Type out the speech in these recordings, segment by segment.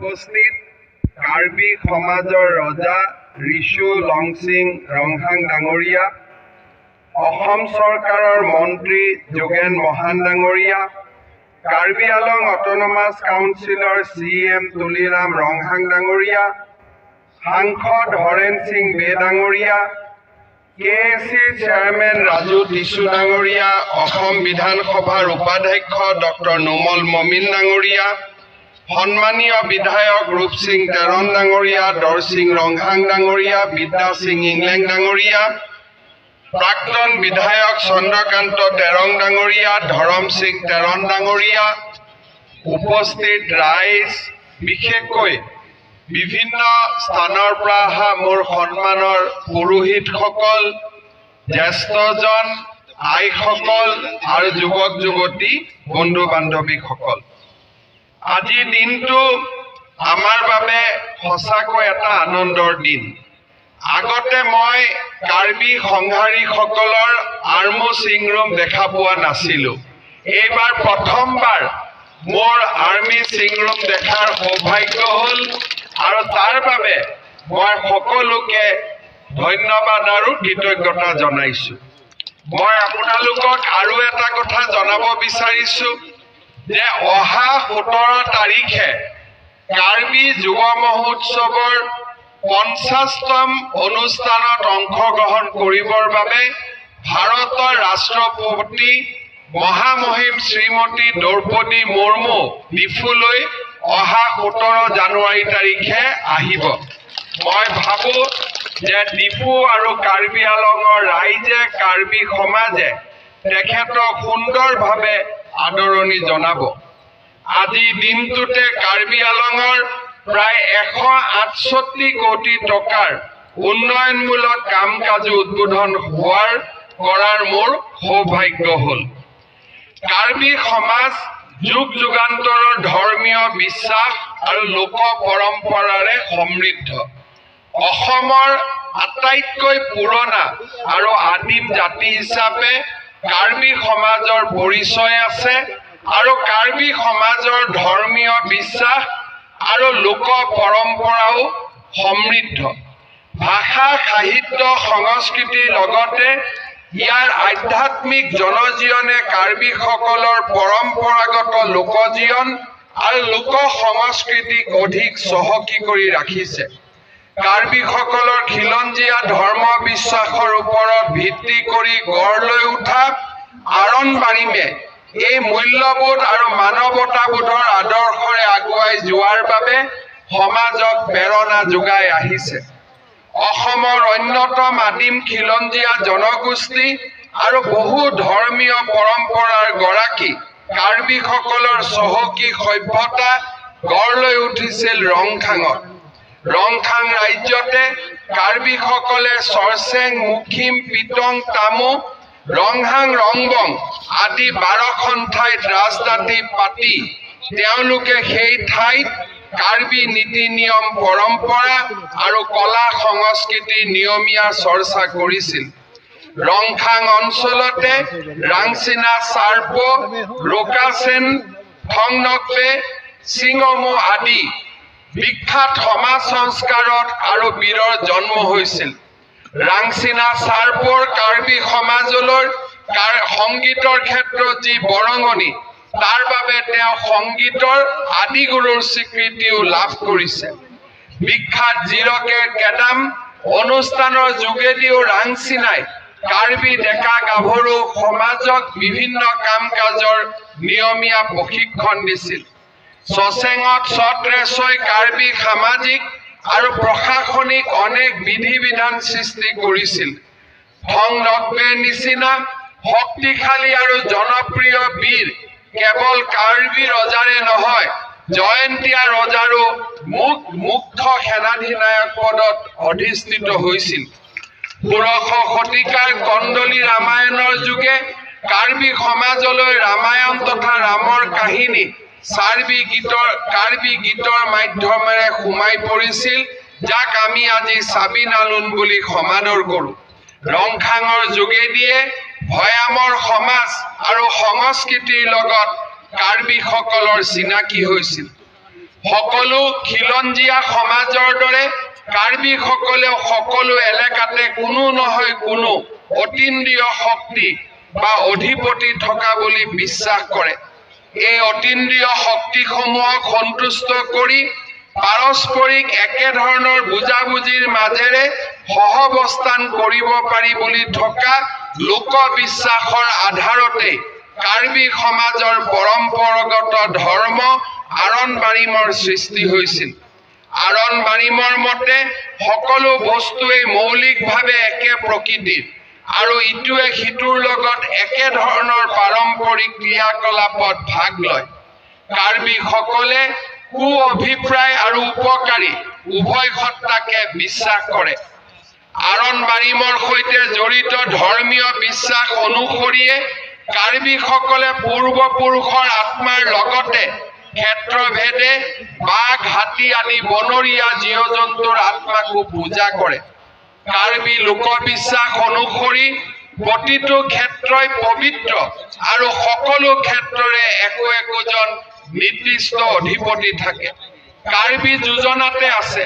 উপস্থিত কাৰ্বি সমাজৰ ৰজা ৰিচু লংচিং ৰংহাং ডাঙৰীয়া, অসম চৰকাৰৰ মন্ত্ৰী যোগেন মহান ডাঙৰীয়া, কাৰ্বি আলং অট'নমাছ কাউন্সিলৰ চি এম তুলিৰাম ৰংহাং ডাঙৰীয়া, সাংসদ হৰেণ সিং বে ডাঙৰীয়া, কে এ চিৰ চেয়াৰমেন ৰাজু টিছু ডাঙৰীয়া, অসম বিধানসভাৰ উপাধ্যক্ষ ডক্টৰ নোমল মমিন ডাঙৰীয়া, সন্মানীয় বিধায়ক ৰূপসিং টেৰণ ডাঙৰীয়া, দৰসিং ৰংহাং ডাঙৰীয়া, বিদ্যা সিং ইংলেং ডাঙৰীয়া, প্ৰাক্তন বিধায়ক চন্দ্ৰকান্ত টেৰং ডাঙৰীয়া, ধৰম সিং টেৰণ ডাঙৰীয়া, উপস্থিত ৰাইজ, বিশেষকৈ বিভিন্ন স্থানৰ পৰা অহা মোৰ সন্মানৰ পুৰোহিতসকল, জ্যেষ্ঠজন, আইসকল আৰু যুৱক যুৱতী, বন্ধু বান্ধৱীসকল, আজিৰ দিনটো আমাৰ বাবে সঁচাকৈ এটা আনন্দৰ দিন। আগতে মই কাৰ্বি সংহাৰীসকলৰ আৰ্মো চিংৰুম দেখা পোৱা নাছিলোঁ। এইবাৰ প্ৰথমবাৰ মোৰ আৰ্মি চিংৰুম দেখাৰ সৌভাগ্য হ'ল আৰু তাৰ বাবে মই সকলোকে ধন্যবাদ আৰু কৃতজ্ঞতা জনাইছোঁ। মই আপোনালোকক আৰু এটা কথা জনাব বিচাৰিছোঁ যে অহা 17 তাৰিখে কাৰ্বি যুৱ মহোৎসৱৰ 50তম অনুষ্ঠানত অংশগ্ৰহণ কৰিবৰ বাবে ভাৰতৰ ৰাষ্ট্ৰপতি মহামহিম শ্ৰীমতী দ্ৰৌপদী মুৰ্মু ডিফুলৈ অহা 17 জানুৱাৰী তাৰিখে আহিব। মই ভাবোঁ যে ডিফু আৰু কাৰ্বি আলঙৰ ৰাইজে, কাৰ্বি সমাজে তেখেতক সুন্দৰভাৱে আদৰণি জনাব। আজিৰ দিনটোতে কাৰ্বি আলঙৰ প্ৰায় 168 কোটি টকাৰ উন্নয়নমূলক কাম কাজো উদ্বোধন কৰাৰ মোৰ সৌভাগ্য হ'ল। কাৰ্বি সমাজ যুগ যুগান্তৰৰ ধৰ্মীয় বিশ্বাস আৰু লোক পৰম্পৰাৰে সমৃদ্ধ। অসমৰ আটাইতকৈ পুৰণা আৰু আদিম জাতি হিচাপে কাৰ্বি সমাজৰ পৰিচয় আছে আৰু কাৰ্বি সমাজৰ ধৰ্মীয় বিশ্বাস আৰু লোক পৰম্পৰাও সমৃদ্ধ। ভাষা, সাহিত্য, সংস্কৃতিৰ লগতে ইয়াৰ আধ্যাত্মিক জনজীৱনে কাৰ্বিসকলৰ পৰম্পৰাগত লোকজীৱন আৰু লোক সংস্কৃতিক অধিক চহকী কৰি ৰাখিছে। কাৰ্বিসকলৰ খিলঞ্জীয়া ধৰ্ম বিশ্বাসৰ ওপৰত ভিত্তি কৰি গঢ় লৈ উঠা আৰণবাৰীমে এই মূল্যবোধ আৰু মানৱতাবোধৰ আদৰ্শৰে আগুৱাই যোৱাৰ বাবে সমাজক প্ৰেৰণা যোগাই আহিছে। অসমৰ অন্যতম আদিম খিলঞ্জীয়া জনগোষ্ঠী আৰু বহু ধৰ্মীয় পৰম্পৰাৰ গৰাকী কাৰ্বিসকলৰ চহকী সভ্যতা গঢ় লৈ উঠিছিল ৰংখাঙত। ৰংখাং ৰাজ্যতে কাৰ্বিসকলে চৰচেং, মুখিম, পিটং, তামো, ৰংহাং, ৰংবং আদি 12খন ঠাইত ৰাজগাদী পাতি তেওঁলোকে সেই ঠাইত কাৰ্বি নীতি নিয়ম, পৰম্পৰা আৰু কলা সংস্কৃতিৰ নিয়মীয়া চৰ্চা কৰিছিল। ৰংখাং অঞ্চলতে ৰাংচিনা চাৰ্প, ৰোকাচেন, থংনকবে, চিঙমো আদি বিখ্যাত সমাজ সংস্কাৰক আৰু বীৰৰ জন্ম হৈছিল। ৰাংচিনা চাৰ্পৰ কাৰ্বি সমাজলৈ সংগীতৰ ক্ষেত্ৰত যি বৰঙণি, তাৰ বাবে তেওঁ সংগীতৰ আদিগুৰুৰ স্বীকৃতিও লাভ কৰিছে। বিখ্যাত জিৰকে কেদাম অনুষ্ঠানৰ যোগেদিও ৰাংচিনাই কাৰ্বি ডেকা গাভৰু সমাজক বিভিন্ন কাম কাজৰ নিয়মীয়া প্ৰশিক্ষণ দিছিল। চচেঙত চত্ৰেচৈ কাৰ্বি সামাজিক আৰু প্ৰশাসনিক অনেক বিধি বিধান সৃষ্টি কৰিছিল। থং নকবেৰ নিচিনা শক্তিশালী আৰু জনপ্ৰিয় বীৰ কেৱল কাৰ্বি ৰজাৰে নহয়, জয়ন্তীয়া ৰজাৰো মুখ্য সেনাধিনায়ক পদত অধিষ্ঠিত হৈছিল। 16শ শতিকাৰ কন্দলী ৰামায়ণৰ যোগে কাৰ্বি সমাজলৈ ৰামায়ণ তথা ৰামৰ কাহিনী কাৰ্বি গীতৰ মাধ্যমেৰে সোমাই পৰিছিল, যাক আমি আজি চাবি নালুন বুলি সমাদৰ কৰোঁ। ৰংখাঙৰ যোগেদিয়ে ভৈয়ামৰ সমাজ আৰু সংস্কৃতিৰ লগত কাৰ্বিসকলৰ চিনাকি হৈছিল। সকলো খিলঞ্জীয়া সমাজৰ দৰে কাৰ্বিসকলেও সকলো এলেকাতে কোনো নহয় কোনো অতীন্দ্ৰিয় শক্তি বা অধিপতি থকা বুলি বিশ্বাস কৰে। এই অতীন্দ্ৰিয় শক্তিসমূহক সন্তুষ্ট কৰি পাৰস্পৰিক একেধৰণৰ বুজাবুজিৰ মাজেৰে সহাৱস্থান কৰিব পাৰি বুলি থকা লোকবিশ্বাসৰ আধাৰতেই কাৰ্বি সমাজৰ পৰম্পৰাগত ধৰ্ম আৰণ বাৰিমৰ সৃষ্টি হৈছিল। আৰণ বাৰিমৰ মতে সকলো বস্তুৱেই মৌলিকভাৱে একে প্ৰকৃতিৰ আৰু ইটোৱে সিটোৰ লগত একেধৰণৰ পাৰম্পৰিক ক্ৰিয়াকলাপত ভাগ লয়। কাৰ্বিসকলে কু অভিপ্ৰায় আৰু উপকাৰী উভয় সত্তাকে বিশ্বাস কৰে। আৰণ বাৰিমৰ সৈতে জড়িত ধৰ্মীয় বিশ্বাস অনুসৰিয়ে কাৰ্বিসকলে পূৰ্বপুৰুষৰ আত্মাৰ লগতে ক্ষেত্ৰভেদে বাঘ, হাতী আদি বনৰীয়া জীৱ জন্তুৰ আত্মাকো পূজা কৰে। কাৰ্বি লোকবিশ্বাস অনুসৰি প্ৰতিটো ক্ষেত্ৰই পবিত্ৰ আৰু সকলো ক্ষেত্ৰৰে একো একোজন নিৰ্দিষ্ট অধিপতি থাকে। কাৰ্বি যোজনাতে আছে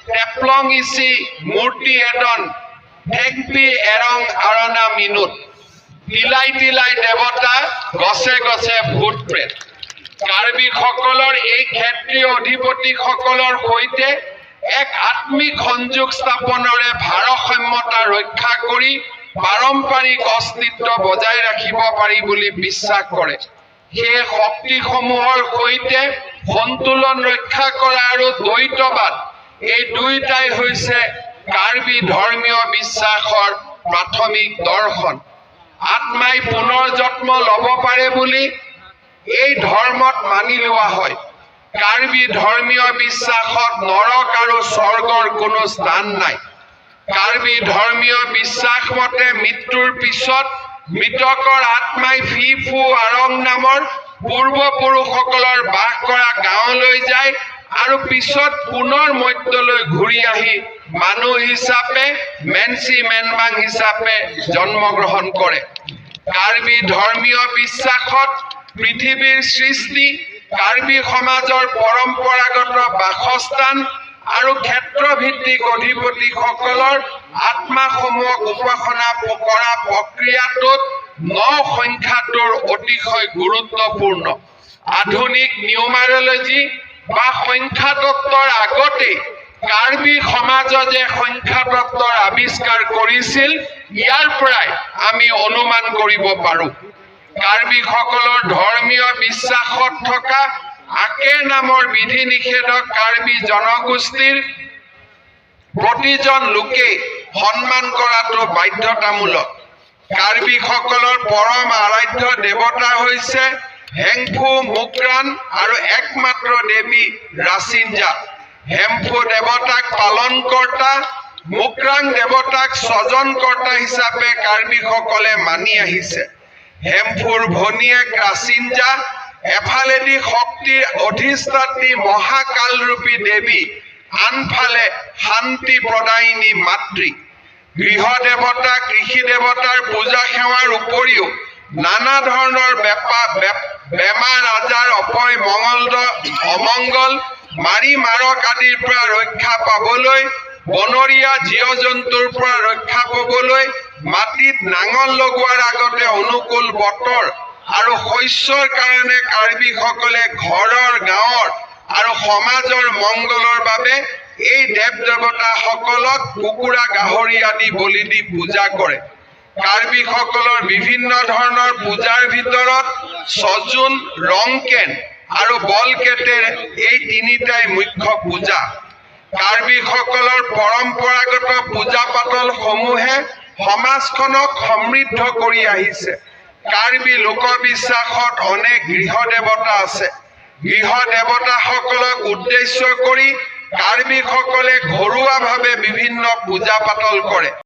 টেপলং ইচি মূৰ্তি এদন ঠেংপি এৰং আৰণা মিনুত, তিলাই তিলাই দেৱতা, গছে গছে ভূত প্ৰেত। কাৰ্বিসকলৰ এই ক্ষেত্ৰীয় অধিপতিসকলৰ সৈতে এক আত্মিক সংযোগ স্থাপনেৰে ভাৰসাম্যতা ৰক্ষা কৰি পাৰম্পৰিক অস্তিত্ব বজাই ৰাখিব পাৰি বুলি বিশ্বাস কৰে। সেই শক্তিসমূহৰ সৈতে সন্তুলন ৰক্ষা কৰা আৰু দ্বৈতবাদ, এই দুয়োটাই হৈছে কাৰ্বি ধৰ্মীয় বিশ্বাসৰ প্ৰাথমিক দৰ্শন। আত্মাই পুনৰ জন্ম ল'ব পাৰে বুলি এই ধৰ্মত মানি লোৱা হয়। কাৰ্বি ধৰ্মীয় বিশ্বাসত নৰক আৰু স্বৰ্গৰ কোনো স্থান নাই। কাৰ্বি ধৰ্মীয় বিশ্বাস মতে মৃত্যুৰ পিছত মৃতকৰ আত্মাই ফি ফু আৰং নামৰ পূৰ্বপুৰুষসকলৰ বাস কৰা গাঁৱলৈ যায় আৰু পিছত পুনৰ মৰ্ত্যলৈ ঘূৰি আহি মানুহ হিচাপে, মেনচি মেনবাং হিচাপে জন্মগ্ৰহণ কৰে। কাৰ্বি ধৰ্মীয় বিশ্বাসত পৃথিৱীৰ সৃষ্টি, কাৰ্বি সমাজৰ পৰম্পৰাগত বাসস্থান আৰু ক্ষেত্ৰভিত্তিক অধিপতিসকলৰ আত্মাসমূহক উপাসনা কৰা প্ৰক্ৰিয়াটোত ন সংখ্যাটোৰ অতিশয় গুৰুত্বপূৰ্ণ। আধুনিক নিউমাৰলজি বা সংখ্যাতত্ত্বৰ আগতেই কাৰ্বি সমাজে যে সংখ্যাতত্ত্বৰ আৱিষ্কাৰ কৰিছিল, ইয়াৰ পৰাই আমি অনুমান কৰিব পাৰোঁ। কাৰ্বিসকলৰ ধৰ্মীয় বিশ্বাসত থকা আকেৰ নামৰ বিধি নিষেধক কাৰ্বি জনগোষ্ঠীৰ প্ৰতিজন লোকেই সন্মান কৰাটো বাধ্যতামূলক। কাৰ্বিসকলৰ পৰম আৰাধ্য দেৱতা হৈছে হেংফু মুক্ৰান আৰু একমাত্ৰ দেৱী ৰাচিনজা। হেমফু দেৱতাক পালনকৰ্তা, মুক্ৰাং দেৱতাক স্বজনকৰ্তা হিচাপে কাৰ্বিসকলে মানি আহিছে। হেমফুৰ ভনীয়েক ৰাচিনজা এফালেদি শক্তিৰ অধিষ্ঠাত্ৰী মহাকালৰূপী দেৱী, আনফালে শান্তি প্ৰদায়িনী মাতৃ। গৃহ দেৱতা, কৃষি দেৱতাৰ পূজা সেৱাৰ উপৰিও নানা ধৰণৰ বেমাৰ আজাৰ, অপয় মংগল অমংগল, মাৰি মাৰক আদিৰ পৰা ৰক্ষা পাবলৈ, বনৰীয়া জীৱ জন্তুৰ পৰা ৰক্ষা পাবলৈ, মাটিত নাঙল লগোৱাৰ আগতে অনুকূল বতৰ আৰু শস্যৰ কাৰণে কাৰ্বিসকলে ঘৰৰ, গাঁৱৰ আৰু সমাজৰ মংগলৰ বাবে এই দেৱ দেৱতাসকলক কুকুৰা, গাহৰি আদি বলি দি পূজা কৰে। কাৰ্বিসকলৰ বিভিন্ন ধৰণৰ পূজাৰ ভিতৰত ছজোন, ৰংকেন আৰু বলকেটেৰ এই তিনিটাই মুখ্য পূজা। কাৰ্বিসকলৰ পৰম্পৰাগত পূজা পাতলসমূহে সমাজখনক সমৃদ্ধ কৰি আহিছে। কাৰ্বি লোকবিশ্বাসত অনেক গৃহ দেৱতা আছে। গৃহ দেৱতাসকলক উদ্দেশ্য কৰি কাৰ্বিসকলে ঘৰুৱাভাৱে বিভিন্ন পূজা পাতল কৰে।